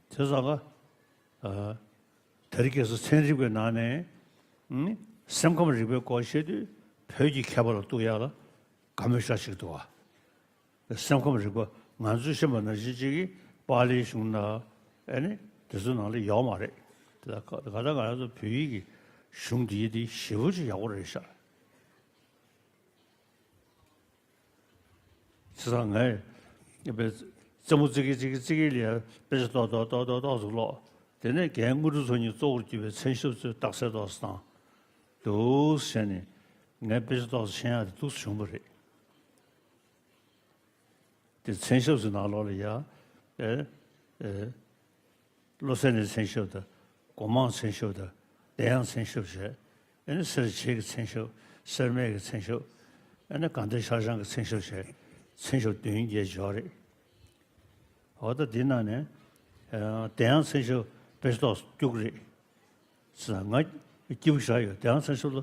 དེ་ཙང་ཀ་ཨ། དེ་རིང་ཁ་སང་ཚན་རིག་པའི་ནང་ནས། ཨ། སེམས་ཁམས་རིག་པའི་སྐོར་བཤད་དུས་བོད་ཀྱི་མཁས་པ་ལ་གཏུག་ཡག་ལ་དགའ་མོས་ཤ་ཞིག་འདུག་བ། སེམས་ཁམས་རིག་པ་ང་ཚོས་ཤེས་པ་ནང་བཞིན་གཅིག་གིས་པཱ་ལིའི་གཞུང་ན། ཨ་ནི་དེ་ཚོའི་ནང་ལ་ཡོད་མ་རེད། དེ་ལ་ག་ད་ང་རང་ཚོ་བོད་ཡིག་གི་གཞུང་འདི་ཡི་དེ་ཞེ་པོ་ཅིག་ཡག་པོ་རེད་ཤག་བྱས་ཙང་ངས་དཔེ་རྩེད་མོ་རྩེ་གི་རྩེ་གི་རྩེ་གི་ལ་ཡ་དཔེ་ཆ་ཏོག་ཏོག་ཏོག་ཏོག་ཏོག་ཙམ་ཀློག་དེ་ནས་རྒན་དངོས་གྲུབ་ཚོགས་གཉིས་གཙོ་བོར་གྱུར་པའི་མཚན་ཞབས་ཚོས་རྟགས་གསལ་ཏོག་ཙམ་བཏང་། འདུག་བྱས་ནས་ངས་དཔེ་ཆ་ཏོག་ཙམ་ཤེས་ཡག་དེ་འདུག་སེ་བྱུང་བ་རེད། དེ་མཚན་ཞབས་ཚོའི་ནང་ལོགས་ལ་ཡ། ཨེ། ཨེ། བློ་གསལ་གནས་མཚན་ཞབས་དང་། སྒོ་མང་མཚན་ཞབས་དང་། བདེ་དབྱངས་མཚན་ཞབས་བྱས། ཨ་ནི་སེར་བྱེས་ཀྱི་མཚན་ཞབས། སེར་སྨད་ཀྱི་མཚན་ཞབས། ཨ་ནི་དགའ་ལྡན་ཤར་བྱང་གི་མཚན་ཞབས་བྱས། མཚན་ཞབས་བདུན་བརྒྱད་ཡོད་རེད། འོ་ད་འདི་ནང་ནས། ཨ། བདེ་དབྱངས་མཚན་ཞབས་དཔེ་ཆ་ཏོག་ཙམ་སྐྱུག་རེད། ཟེར་ན་ང་སྐྱིད་པོ་ཞེ་དྲག་ཡོད། བདེ་དབྱངས་མཚན་ཞབས་ལ་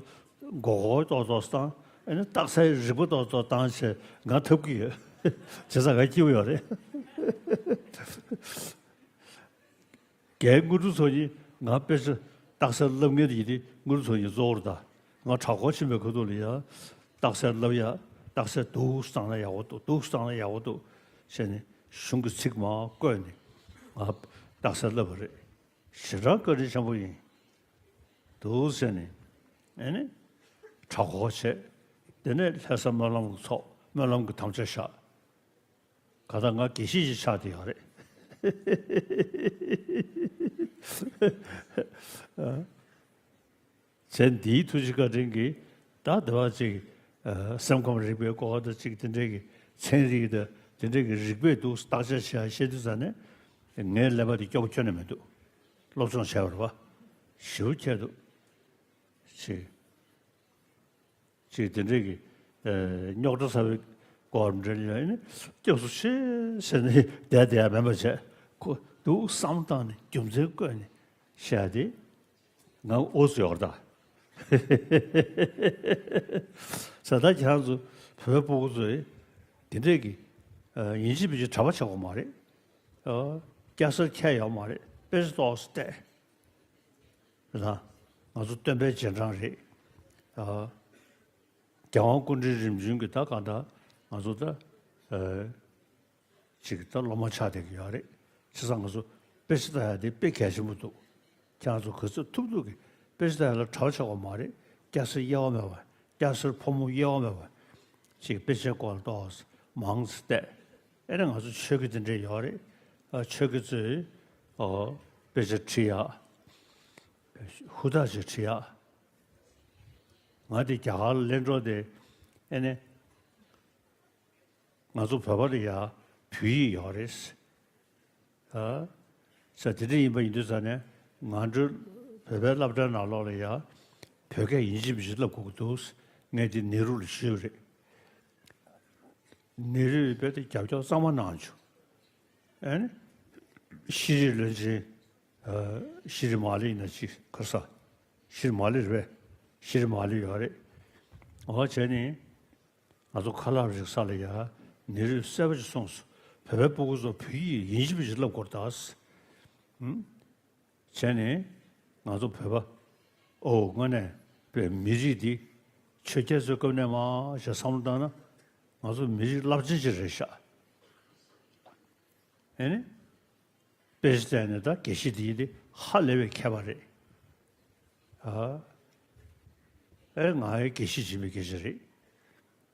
མགོ་སྐོར་ཏོག་ཙམ་བཏང་། ཨ་ནི་རྟགས་གསལ་རིག་པ་ཏོག་ཙམ་བཏང་བྱས་ང་ཐུབ་ཀྱི་ཡོད། བྱས་ཙང་ང་སྐྱིད་པོ་ཡོད་རེད། རྒན་དངོས་གྲུབ་ཚོགས་གཉིས་ང་དཔེ་ཆ་རྟགས་གསལ་བསླབ་མཁན་དེ་ཡིན་དེ་དངོས་གྲུབ་ཚོགས་གཉིས་གཙོ་བོར་གདའ། ང་གྲྭ་སྐོར་ཕྱིན་པའི་ཁ་ཐུག་ལ་ཡ། རྟགས་གསལ་བསླབ་ཡ། རྟགས་གསལ་འདུག་སེ་བཏང་ན་ཡག་པོ་འདུག་འདུག་སེ་བཏང་ན་ཡག་པོ་འདུག་བྱས་ནས་གཞུང་གི་ཚིག་མར་བཀོད་ནས་ང་རྟགས་གསལ་བསླབ་པ་རེད། ཞེ་དྲག་བཀའ་དྲིན་ཆེན་པོ་ཡིན། འདུག་ཟེར་ནས། ཨེ་ནི། གྲྭ་སྐོར་བྱས། དེ་ནས་ལྷ་ས་སྨོན་ལམ་གྱི་ཚོགས་སྨོན་ལམ་གྱི་དམ་བཅའ་བཞག་ག་ད་ང་དགེ་བཤེས་ཤིག་ཆགས་བསྡད་ཡོད་རེད། བྱས་འདིའི་ཐུགས་རྗེ་བཀའ་དྲིན་གྱིས་ད་དེ་བ་ཅིག་ཨ། སེམས་ཁམས་རིག་པའི་སྐོར་དང་ཅིག་དེ་འདྲའི་གི་ཚན་རིག་དང་དེ་འདྲའི་གི་རིག་པས་འདུག་བརྟག་དཔྱད་བྱེད་ཡ་བཤད་དུས་ཙ་ནས་ངའི་ཀླད་པ་དེ་སྐྱོ་པོ་ཁྱོན་ནས་མི་འདུག་སློབ་སྦྱོང་བྱས་པ་རེད་པ། ཞེ་པོ་ཁྱད་འདུག་ཅིག་ཅིག་དེ་འདྲའི་གི་ཨ། རྙོག་དྲ་ཚ་བའི་སྐོར་འདྲ་ལ་ནི་སྐྱབས་སུ་མཆི་ཟེར་ནས་བསྡད་བསྡད་ཡ་མིན་པ་བྱས། ཁོ་འདུག་བསམ་བློ་བཏང་ནས་རྒྱུ་མཚན་བཀོད་ནས་བཤད་དེ། ང་འུ་ཚོ་ཡོད་རེད་ད། ས་ད་ཁྱེད་རང་ཚོ་བོད་པའི་སྤུ་གུ་ཚོས་དེ་འདྲས་ཀྱི་ཨ། ཡིན་གཅིག་མིན་གཅིག་གྲྭ་པ་ཆགས་དགོས་མ་རེད། ཨ། སྐྱ་སེར་ཁྱད་ཡོད་མ་རེད། དཔེ་ཆ་ཏོག་ཙམ་བལྟས། རེད་ད། ང་ཚོ་སྟོན་པའི་རྗེས་འབྲང་རེད། ཨ། རྒྱལ་དབང་སྐུ་ཕྲེང་རིམ་བྱོན་གྱི་ད་གང་ལྟར་ང་ཚོ་ད། ཨ། ཅིག་ད་སློབ་མ་ཆགས་བསྡད་ཀྱི་ཡོད་རེད། བྱས་ཙང་ང་ཚོ་དཔེ་ཆ་ལྟ་ཡ་དེ་དཔེ་གལ་ཆེན་པོ་འདུག་ཁྱེད་རང་ཚོ་ག་ཚོད་ཐུབ་ཐུབ་ཀྱིས་དཔེ་ཆ་ལྟ་ཡ་ལ་གྲྭ་པ་ཆགས་དགོས་མ་རེད། སྐྱ་སེར་དབྱེ་བ་མེད་པ། སྐྱ་སེར་ཕོ་མོ་དབྱེ་བ་མེད་པ། ཅིག་དཔེ་ཆའི་སྐོར་ལ་ཏོག་ཙམ་མང་ཙམ་བལྟས། ཨེ་ནས་ང་ཚོ་ཆོས་དགེ་དེ་འདྲས་ཡོད་རེད། ཨ། ཆོས་དགེ་ཚོས། ཨོ། དཔེ་ཆ་ཁྲིད་ཡ། ཧུར་ཐག་ཅིག་ཁྲིད་ཡ། ང་དེ་རྒྱ་གར་ལ་སླེབས་འགྲོ་དེ། ཨེ་ནས། ང་ཚོ་བོད་པ་ལ་ཡ་བོད་ཡིག་ཡོད་རེད། ཨ། ས་དེ་འདྲ་ཡིན་པ་ཡིན་དུས་ཙ་ནས་ང་ཚོའི་བོད་པའི་སློབ་གྲྭའི་ནང་ལོགས་ལ་ཡ་བོད་སྐད་ཡིན་གཅིག་མིན་གཅིག་བསླབ་དགོས་ཀྱི་འདུག་ངས་དེ་ནེ་རུ་ལ་ཞུས་པ་རེད། ནེ་རུས་དཔེ་དེ་རྒྱབ་སྐྱོར་གཙང་མ་གནང་བྱུང་། ཨ་ནི། ཤེས་རིག་བློན་ཆེན། ཨ། ཤེས་རིག་མ་ལི་ཡིན་ན་ཅིག་ག་རེ་ཟ། ཤེས་རིག་མ་ལི་རེད་པས། ཤེས་རིག་མ་ལི་ཡོད་རེད། འོ་བྱས་ནས། ང་ཚོ་ཁ་ལག་རིག་ས་ལ་ཡ་ནེ་རུས་གསལ་པོ་ཞིག་གསུངས་སོང་། བོད་པའི་སྤུ་གུ་ཚོ་བོད་ཡིག་ཡིན་གཅིག་མིན་གཅིག་བསླབ་དགོས་རེད་ད། ཨུམ། བྱས་ནས་ང་ཚོ་བོད་པ། ཨོ། དངོས་གནས་པའི་མི་རིགས་འདི་ཆོས་རྒྱལ་ཚོའི་སྐབས་ནས་མར་ཞེས་བསམ་བློ་བཏང་ན་ང་ཚོ་མི་རིགས་རླབས་ཆེན་ཅིག་རེད་ཤག་ཨེ་ནི། དཔེ་ཆ་བལྟས་ནས་ད་དགེ་བཤེས་འདི་ཡིན་ཏེ་ཧ་ལས་པའི་མཁས་པ་རེད། ཨ། ཨེ། ང་ཡི་དགེ་བཤེས་བྱེད་པའི་སྐད་ཆ་རེད།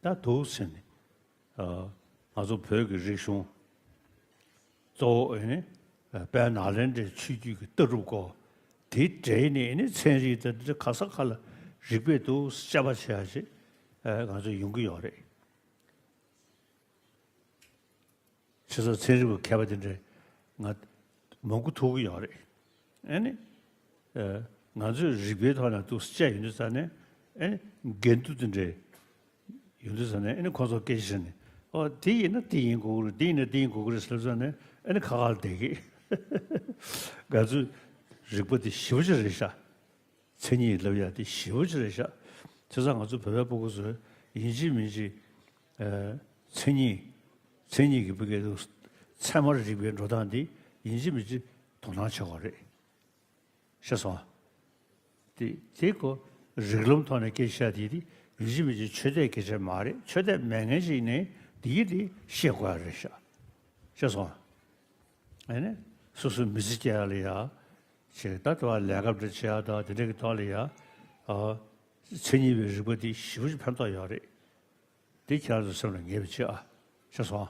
ད་འདུག་ཟེར་ནས། ཨ། ང་ཚོ་བོད་ཀྱི་རིག་གཞུང་གཙོ་བོ་ཨེ་ནི། དཔལ་ནཱ་ལེནྡྲའི་ཆོས་བརྒྱུད་ཀྱི་ལྟ་གྲུབ་སྐོར་དེའི་འབྲེལ་ནས་ཨ་ནི་ཚན་རིག་དང་འདི་ག་ས་ག་ལ་རིག་པས་འདུག་དཔྱད་པ་བྱེད་ཡ་ཞིག་ང་ཚོ་ཡོང་གི་ཡོད་རེད། བྱས་ཙང་ཚན་རིག་པ་མཁས་པ་དེ་འདྲ་ང་མང་པོ་ཐུག་གི་ཡོད་རེད། ཨ་ནི། ཨ། ང་ཚོས་རིག་པའི་ཐོག་ནས་འདུག་སེ་དཔྱད་ཡོང་དུས་ཙ་ནས་ཨ་ནི་འགལ་འདུ་དེ་འདྲ་ཡོང་དུས་ཙ་ནས་ཨ་ནི་ཁོང་ཚོ་སྐད་ཆ་བཤད་ནས་ཨོ་དེ་ཡིན་ན་དེ་ཡིན་དགོས་ཀྱི་རེད། དེ་ཡིན་ན་དེ་ཡིན་དགོས་ཀྱི་རེད་ཟེར་ཙ་ནས་ཨ་ནི་ཁ་ཁ་ལ་བསྡད་ཀྱི། ང་ཚོས་རིག་པ་དེ་ཞེ་པོ་ཅིག་རེད་ཤག་མཚན་ཉིད་ལབ་ཡ་དེ་ཞེ་པོ་ཅིག་རེད་ཤག་བྱས་ཙང་ང་ཚོ་བོད་པའི་སྤུ་གུ་ཚོས་ཡིན་གཅིག་མིན་གཅིག་ཨ། མཚན་ཉིད། མཚན་ཉིད་ཀྱི་བུ་གལ་དུ་ཚད་མར་རིག་པའི་འགྲོ་སྟངས་འདི་ཡིན་གཅིག་མིན་གཅིག་དོ་སྣང་བྱེད་དགོས་རེད། ཤེས་སོང་ཨ། དེ་དེ་ཀོ་རིགས་ལམ་ཐོག་ནས་སྐད་ཆ་དེ་དེ་ཡིན་གཅིག་མིན་གཅིག་ཆོས་དད་སྐད་ཆ་མ་རེད། ཆོས་དད་མེད་མཁན་ཞིག་ནས་དེ་ཡིན་དེ་ཤེས་དགོས་ཡ་རེད་ཤག་ཤེས་སོང་ཨ། ཨ་ནི་སོ་སོའི་མི་ཚེ་སྐྱེལ་ཡ་ལ་ཡ། ཅེས་ད་ལྟ་བ་ལས་ཀ་འདྲ་བྱེད་ཡག་དང་དེ་འདྲ་གི་ཐོག་ལ་ཡ། ཨ། མཚན་ཉིད་པའི་རིག་པ་འདི་ཞེ་པོ་ཅིག་ཕན་ཐོགས་ཡོད་རེད། འདི་ཁྱེད་རང་ཚོ་སེམས་ལ་ངེས་པ་བྱེད་ཨ། ཤེས་སོང་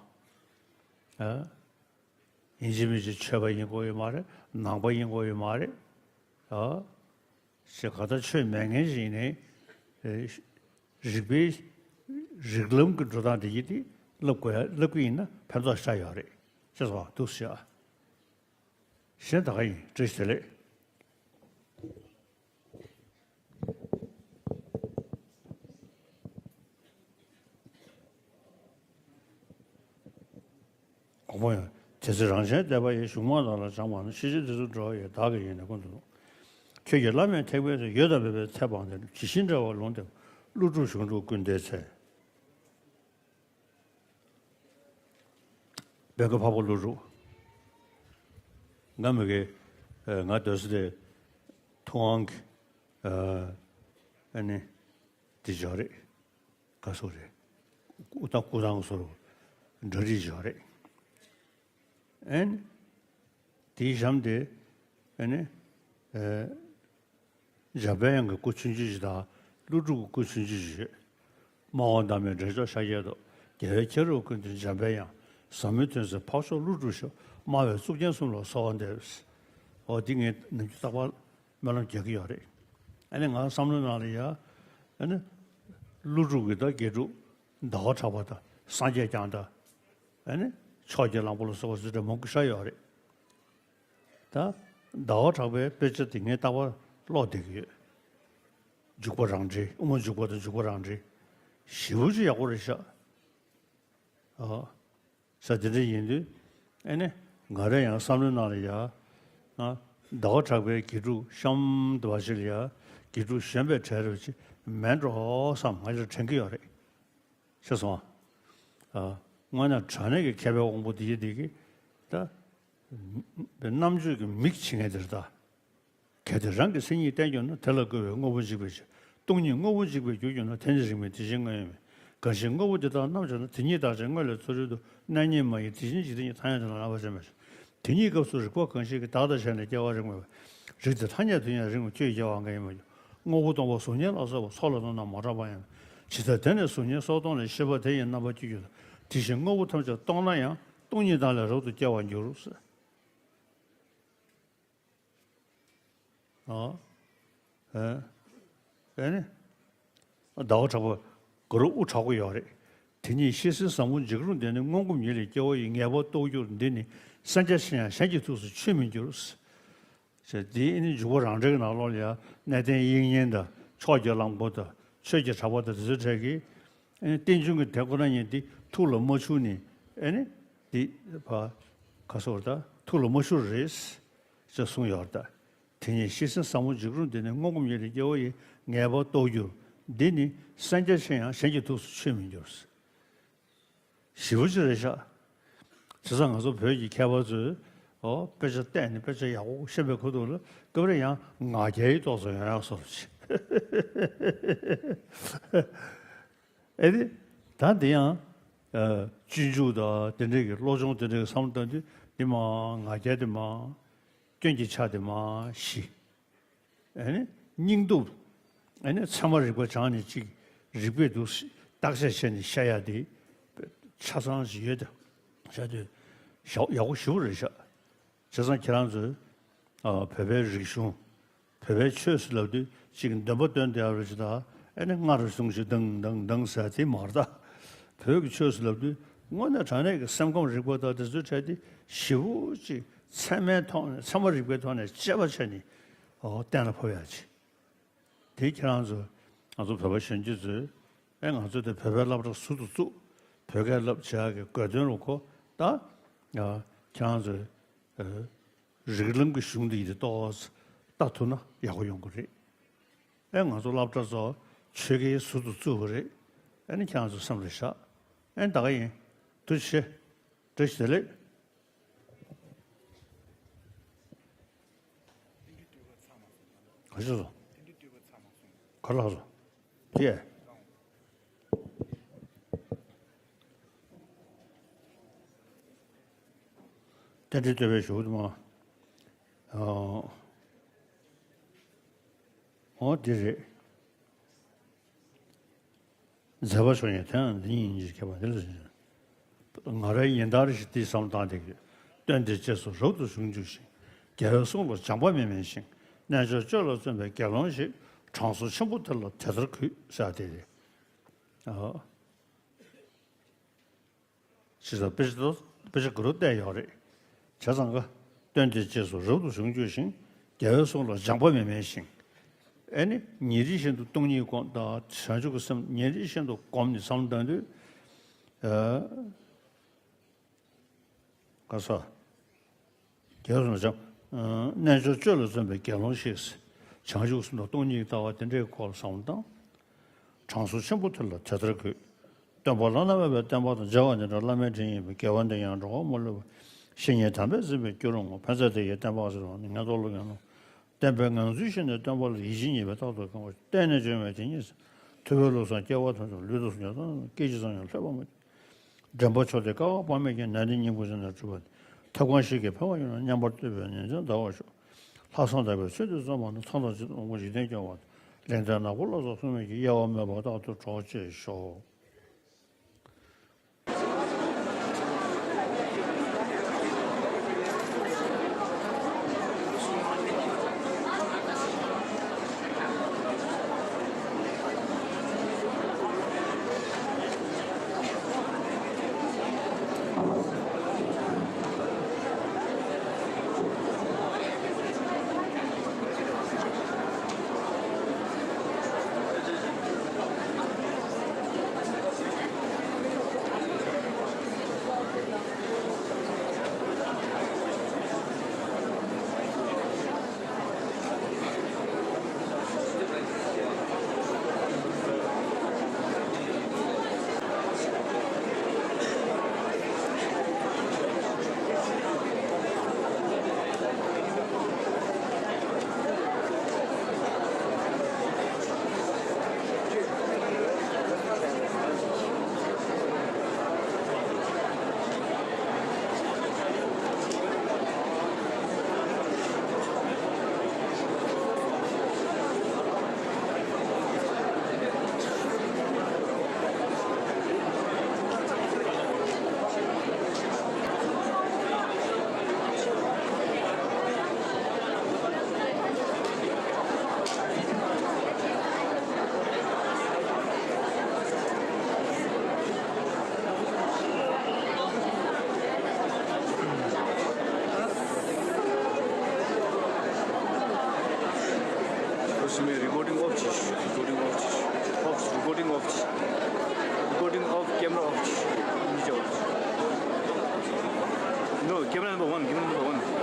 ཨ། ཡིན་གཅིག་མིན་གཅིག་ཆོས་པ་ཡིན་དགོས་ཡོད་མ་རེད། ནང་པ་ཡིན་དགོས་ཡོད་མ་རེད། ཨ། ཞེས་ག་ད་ཆོས་མེད་མཁན་ཞིག་ནས། ཨེ། རིག་པའི་རིགས་ལམ་གྱི་འགྲོ་སྟངས་འདི་ཡིན་ཏེ་བསླབ་དགོས་བསླབ་ཀྱི་ཡིན་ན་ཕན་ཐོགས་ཤ་ཡོད་རེད། ཤེས་སོང་ཨ། འདུག་སེ་བྱེད་ཨ། གཞན་ད་ག་ཡིན། བཀྲ་ཤིས་བདེ་ལེགས། དགོངས་པ་ཡང་། དེ་ཚེ་རང་བཞིན་བདེ་བ་ཡི། གཞུང་མང་དག་ལ་སྦྱངས་པ་ན། ཤེས་བྱ་འདི་ཚོ་འགྲོ་བ་ཡི། བདག་གི་ཡིད་ནི་ཀུན་ཏུ་ལྷུང་། ཁྱོད་ཀྱིས་བླ་མེད་ཐེག་པའི་ཚེ། ཡོད་དང་མེད་པའི་ཚེ་འཕངས་ཏེ། ཇི་བཞིན་འབྲེལ་བར་ལུང་བསྟན། ཀླུ་སྒྲུབ་གཞུང་སྒྲུབ་ཀུན་ལྡན་ཚེ། བོད་ཀྱི་འཕགས་པ་ཀླུ་སྒྲུབ། ང་མི་དགེ། ཨ། ང་སྡོད་ས་དེ་ཐུབ་དབང་གི། ཨ། ཨ་ནི་དེ་ཅོག་རེད། ག་སོགས་རེད། ཨུ་ཏ་ཀུ་ཏང་སོགས་འབྲུ་རིགས་ཅོག་རེད། ཨ་ནི་དེའི་གཤམ་དེ་ཨ་ནི། ཨ། འཇམ་དཔལ་དབྱངས་ཀྱི་སྐུ་ཆུང་ཆུང་ཞིག་དང་། ཀླུ་སྒྲུབ་ཀྱི་སྐུ་ཆུང་ཆུང་ཞིག་ཡོད། སྨྲ་བ་བདག་མེད་འདྲེན་མཆོག་ཤཱཀྱའི་མདོག་རྒྱལ་བའི་ཁྱེད་རུ་ཀུན་འདུས་འཇམ་དཔལ་དབྱངས། ཟབ་མོའི་དོན་གསལ་འཕགས་མཆོག་ཀླུ་སྒྲུབ་ཤོག་སྨྲ་བའི་གཙུག་རྒྱན་གསུམ་ལ་གསོལ་བ་འདེབས། འོ་འདི་ངས་ནམ་རྒྱུན་རྟག་པར་སྨོན་ལམ་རྒྱག་གི་ཡོད་རེད། ཨ་ནི་ང་བསམ་བློའི་ནང་ལ་ཡ། ཨ་ནི་ཀླུ་སྒྲུབ་ཀྱི་ད་དགེ་ཕྲུག་ཟླ་བ་གྲགས་པ་དང་། སངས་རྒྱས་བསྐྱངས་དང་། ཨ་ནི་ཕྱོགས་ཀྱི་གླང་པོ་ལ་སོགས་པ་ཟེར་འདྲ་མང་པོ་ཤར་ཡོད་རེད། ད་ཟླ་བ་གྲགས་པའི་དཔེ་ཆ་དེ་ངས་རྟག་པར་ཀློག་བསྡད་ཀྱི་ཡོད། འཇུག་པ་རང་འགྲེལ། དབུ་མ་འཇུག་པ་དང་འཇུག་པ་རང་འགྲེལ། ཞེ་པོ་ཅིག་ཡག་པོ་རེད་ཤག་ཨ། ས་དེ་འདྲ་ཡིན་དུས། ཨ་ནི་ང་རང་ཡང་བསམ་བློའི་ནང་ལ་ཡ། ང་ཟླ་བ་གྲགས་པའི་དགེ་ཕྲུག་གཤམ་དུ་བ་ཞིག་ལ་ཡ། དགེ་ཕྲུག་གཞོན་པའི་གྲས་རེ་ཅིག་མེད་འགྲོ་བསམ་ང་ལ་དྲན་གྱི་ཡོད་རེད། ཤེས་སོང་ཨ། དངོས་གནས་དྲང་གནས་ཀྱི་མཁས་པའི་དབང་པོ་འདི་ཡི་འདི་གི་ད། རྣམ་དཔྱོད་ཀྱི་མིག་ཕྱེ་མཁན་དེ་རེད་ད། གལ་ཏེ་རང་གི་མཚན་ཉིད་བསྟན་གྱུར་ན། དེ་ལ་བསྐུལ་བས་དངོས་པོ་འཇིག་པའི་ཕྱིར། སྟོང་ཉིད་དངོས་པོ་འཇིག་པར་གྱུར་གྱུར་ན། དེ་ནི་རིགས་མེད་དེ་བཞིན་དངོས་ཡོད་མིན། གང་ཕྱིར་དངོས་པོ་འདི་དག་རྣམ་འབྱོར་ན། དེ་ཉིད་བདག་ཅག་སྔོན་ལས་ཚུ་རོལ་དུ། གནས་རྙེད་མ་ཡིན་དེ་བཞིན་འཇིག་རྟེན་གྱི། ཐ་སྙད་དེ་ལ་ལྷག་པར་ཞེན་པའི་ཕྱིར། དེ་ཉིད་སྐབས་སུ་རིགས་པ་གང་ཞིག་གིས། བདག་དང་གཞན་ལས་སྐྱེ་བ་རིགས་མེད་པ། རིགས་དེ་ཐ་སྙད་དུ་ཡང་རིགས་མེད། ཁྱོད་ཀྱིས་སྐྱེ་བ་འགའ་ཡང་མ་གྱུར། དངོས་པོ་སྟོང་པ་གཟུགས་བརྙན་ལ་སོགས་པ། ཚོགས་ལ་གནོད་ན་མ་གྲགས་པ་ཡང་མེད། ཇི་ལྟར་དེ་ནི་གཟུགས་བརྙན་སོགས་སྟོང་ལས། ཤེས་པ་དེ་ཡི་རྣམ་པར་འགྱུར་གྱུར་ན། དེ་བཞིན་དངོས་པོ་ཐམས་ཅད་སྟོང་ན་ཡང་། སྟོང་ཉིད་བདག་ལས་རབ་ཏུ་སྐྱེ་བར་འགྱུར། ཨ། ཨ། ཨ་ནི། ཟླ་བ་གྲགས་པ་གུ་རུ་དབུ་དྲག་པོ་ཡོད་རེད། དེ་ཉིད་ཤེས་བཞིན་བཟང་པོ་འཇིགས་རུང་འདི་ནི། སྔོན་གོམས་ཉིད་ལས་སྐྱེ་བ་ཡི། ངེས་པར་རྟོགས་འགྱུར་འདི་ནི། སེམས་ཅན་ཕྱིར་ཡང་གཞན་གྱི་ཐུགས་སུ་ཆུད་མི་འགྱུར། ཟེར་དེ་ཨ་ནི་འཇུག་པ་རང་འགྲེལ་གྱི་ནང་ལོགས་ལ་ཡང་གནས་བརྟན་དབྱིག་གཉེན་དང་། ཕྱོགས་ཀྱི་གླང་པོ་དང་། ཆོས་ཀྱི་གྲགས་པ་དང་། དེ་ཚོའི་གྲས་ཀྱིས། ཨ་ནི་རྟེན་འབྱུང་གི་དེ་ཁོ་ན་ཉིད་འདི་ཐུགས་ལ་མ་ཆུད་ནས། ཨ་ནི་འདི་ཕ་ག་སོགས་ད་ཐུགས་ལ་མ་ཆུད་རེད་ཅེས་གསུངས་ཡོད་རེད་ད། དེ་ཉིད་ཤེས་བཞིན་བཟང་པོ་འཇིགས་རུང་འདི་ནི། སྔོན་གོམས་ཉིད་ལས་སྐྱེ་བ་ཡི། ངེས་པར་རྟོགས་འགྱུར་འདི་ནི། སེམས་ཅན་ཕྱིར་ཡང་གཞན་གྱི་ཐུགས་སུ་ཆུད་མི་འགྱུར། ཞེ་པོ་ཅིག་རེད་ཤག་བྱས་ཙང་ང་ཚོ་བོད་ཀྱི་མཁས་པ་ཚོས་ཨོ་དཔེ་ཆ་བལྟས་ནས་དཔེ་ཆ་ཡག་པོ་ཤེས་པའི་ཁུལ་དུ་ལ་སྐབས་རེ་ཡང་ང་རྒྱལ་གྱི་རྟོག་ཚོགས་ཡོང་ཡག་བཟོ་འདྲ་ཅིག་ཨེ་རེད། ད་འདི་ཡང་ཨ་སྤྱོད་འཇུག་དང་དེ་འདྲའི་གི་བློ་སྦྱོང་དེ་འདྲའི་གི་བསམ་བློ་བཏང་དུས་འདི་མ་ང་རྒྱལ་དེ་མ་སྐྱོན་གྱི་ཆ་དེ་མ་ཞི། ཨ་ནི་སྙིང་སྟོབས། ཨ་ནི་ཚད་མ་རིག་པ་སྦྱངས་ནས་ཅིག་རིག་པས་འདུག་བརྟག་དཔྱད་བྱས་ནས་བཤད་ཡ་དེ་ཆ་ཚང་ཞིག་ཡོད་དེ། བྱ་དུས་ཡག་ཡག་པོ་ཞེ་པོ་རེད་ཤག་བྱས་ཙང་ཁྱེད་རང་ཚོས་ཨ་བོད་པའི་རིག་གཞུང་། བོད་པའི་ཆོས་ཟེར་ལབ་དུས་གཅིག་འདོན་པ་འདོན་བསྡད་ཡོད་རེད་ཅེ་ད། ཨ་ནི་སྔར་བྱུང་ཞིག་དང་དང་དང་ཟེར་དེ་མ་རེད་ད། བོད་ཀྱི་ཆོས་ཟེར་ལབ་དུས་དངོས་གནས་དྲང་གནས་ཀྱི་སེམས་ཁམས་རིག་པ་དང་དེ་ཚོའི་གྲས་དེ་ཞེ་པོ་ཅིག་ཚད་མའི་ཐོག་ནས་ཚད་མ་རིག་པའི་ཐོག་ནས་དཔྱད་པ་བྱས་ནས་ཨོ་གཏན་ལ་ཕབ་ཡག་ཅིག་དེ་ཁྱེད་རང་ཚོ། ང་ཚོ་བོད་པ་གཞོན་སྐྱེས་ཚོས་ཨེ་ང་ཚོས་དེ་བོད་པའི་སློབ་གྲྭ་ཟུར་དུ་བཙུགས། བོད་སྐད་བསླབ་བྱ་གི་དགོས་དོན་ལ་གོ་ད། ཨ་ཁྱེད་རང་ཚོས་ཨ་རིགས་ལམ་གྱི་གཞུང་འདི་ཡིན་དེ་ཏོག་ཙམ་ལྟ་ཐུབ་ན་ཡག་པོ་ཡོང་གི་རེད། ཨེ་ང་ཚོ་སློབ་གྲྭ་ཚོ་ཆོས་སྐལ་ཟུར་དུ་བཙུགས་པ་རེད། ཨེ་ནི་ཁྱེད་རང་ཚོ་སེམས་ལ་བཞག་ཨེ་ད་ག་ཡིན། ཐུགས་རྗེ་ཆེ། བཀྲ་ཤིས་བདེ་ལེགས། ག་ཞིག་སོང་། ག་ལ་སོང་། ཅེས། རྟེན་འབྲེལ་བསྟོད་པའི་ཞུ་དུ་མ། ཨོ་འདི་རེད། མཛད་པ་མཆོག་ཉིད་དེའང་འདི་ཉིད་ཉིད་ཀྱི་ཁྱད་པར་འདི་ལ་ཟིན། ང་རའི་ཡིན་ལྟར་ཞིག་འདི་བསམ་བཏང་སྟེ། སྟོན་ཏེ་རྗེས་སུ་རབ་ཏུ་བྱུང་བཅུག་ཅིང་། རྒྱལ་བའི་གསུང་ལ་སྦྱངས་པ་མི་དམན་ཞིང་། རྣལ་འབྱོར་སྤྱོད་ལ་བརྩོན་པའི་དགེ་སློང་ཞིག་གྲངས་སུ་ཆེན་པོ་དེ་ལ་དེ་ལྟར་གུས་ཟེར་དེ་རེད། ཨ། ཞེས་སོགས་དཔེ་ཆ་དཔེ་ཆ་གུ་རུ་བལྟས་ཡོད་རེད། བྱས་ཙང་ག་སྟོན་ཏེ་རྗེས་སུ་རབ་ཏུ་བྱུང་བཅུག་ཅིང་། རྒྱལ་བའི་གསུང་ལ་སྦྱངས་པ་མི་དམན་ཞིང་། ཨེ་ནི་ཉིན་རེ་བཞིན་དུ་སྟོང་ཉིད་སྒོམ་དང་བྱང་ཆུབ་ཀྱི་སེམས་ཉིན་རེ་བཞིན་དུ་སྒོམ་ནས་བསམ་བློ་བཏང་དུས། ཨ། ག་ས། རྒྱལ་བ་རྣལ་འབྱོར་སྤྱོད་ལ་བརྩོན་པའི་དགེ་སློང་ཞིག་བྱང་ཆུབ་སེམས་དང་སྟོང་ཉིད་ཀྱི་ལྟ་བ་དེ་འདྲའི་སྐོར་བསམ་བློ་བཏང་། གྲངས་སུ་ཆེན་པོ་དེ་ལ་དེ་ལྟར་གུས། སྟོན་པ་བླ་ན་མེད་པའི་བསྟན་པ་དང་མཇལ་བ་འདི་འདྲ་བླ་མའི་དྲིན་ཡིན་པས། དགེ་བ་འདི་ཡང་འགྲོ་བ་མ་ལུས་པ། བཤེས་གཉེན་དམ་པས་འཛིན་པའི་སྐྱོ་རུང་ངོ་། ཕན་མཛད་དེ་ཡི་བསྟན་པ་ཟེར་བ་ནི་ངན་རྟོག་ལུགས་ཡང་ནོ། བསྟན་པའི་ངང་ཚུལ་ཤེས་ནས་སྟོན་པ་ལ་ཡིད་ཆེས་ཉེས་པའི་རྟག་ཏུ་གང་བ། བསྟན་ནས་བྱོན་པའི་དེ་ཉིད་ཟེར། ཐུབ་པའི་བློ་བཟང་སྐྱེ་བ་ཐམས་ཅད་ལུས་དང་སུ་ཉག་དང་སྐད་ཅིག་ཙམ་ཡང་ལྷོད་པ་མ། འདྲེན་པ་མཆོག་དེ་བསྐལ་པ་དཔག་མེད་ཀྱི། ནད་འདི་སྙིང་པོ་ཟིན་ནས་གྲུབ་པ་དེ། ཐབས་གང་ཞིག་གིས་ཕན་པ་ཡོང་ན། མཉམ་པར་བསྟོད་པའི་ཉིན་མཚན་འདའ་བར་ཤོག་ལྷག་བསམ་དག་པའི་ཚུལ་དུ་བརྩོན་པ་ན། མཚམས་དང་ཇི་ལྟར་འོང་བ་འཇིག་རྟེན་སྐྱོང་བ་དང་། ལེགས་ལྡན་ནག་པོ་ལ་སོགས་སྲུང་མས་ཀྱིས། གཡེལ་བ་མེད་པར་རྟག་ཏུ་གྲོགས་བྱེད་ཤོག Recording off, recording off, off, recording off, recording off, camera off. No, camera number one, camera number one.